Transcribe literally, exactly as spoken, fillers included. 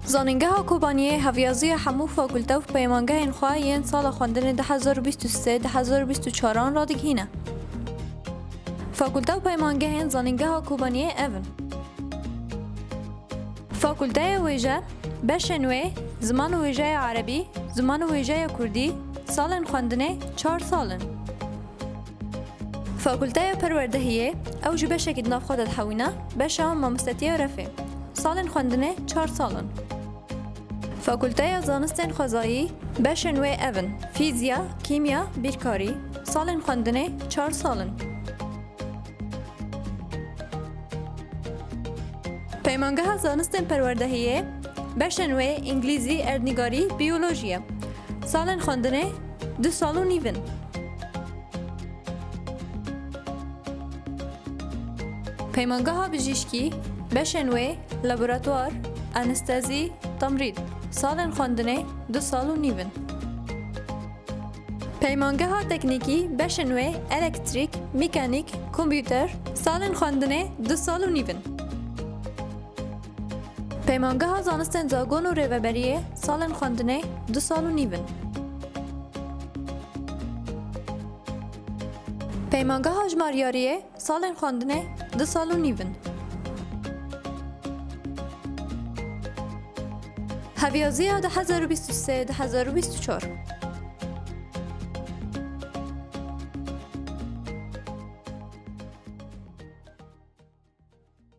Zanîngeha Kobaniyê hevyaziya hemû fakulte û peymangehên xwe yên sala xwendinê du hezar û bîst û sê du hezar û bîst û çaran radigihîne. Fakulte û peymangehên Zanîngeha Kobaniyê ev in: Fakulteya Wêje, beşên wê, Ziman û Wêjeya Erebî, Ziman û Wêjeya Kurdî, salên xwendinê çar sal in. Fakulteya Perwerdehiyê, ew jî beşekî di nav xwe de dihewîne, beşa mamostetiya refê. Salên xwendinê çar sal in. Fakulteya Zanistên Xwezayî, beşên wê ev in: Fîzya, Kîmya, Bîrkarî. Salên xwendinê çar sal in. Peymangeha Zanistên Perwerdehiyê, beşên wê Îngilîzî, Erdnîgarî, Biyolojî ye. Salên xwendinê du sal û nîv in. Peymangeha Bijîşkî, beşên wê Laboratuwar, Anestezî, Temrîd. Salên xwendinê du sal û nîv in. Peymangeha Teknîkî, beşên wê Elektrîk, Mekanîk, Kompûter. Salên xwendinê du sal û nîv in. Peymangeha Zanistên Zagon û Rêveberiyê, salên xwendinê du sal û nîv in. Peymangeha Jimaryariyê, salên xwendinê du sal û nîv in. Hevyaziya du hezar û bîst û sê du hezar û bîst û çar.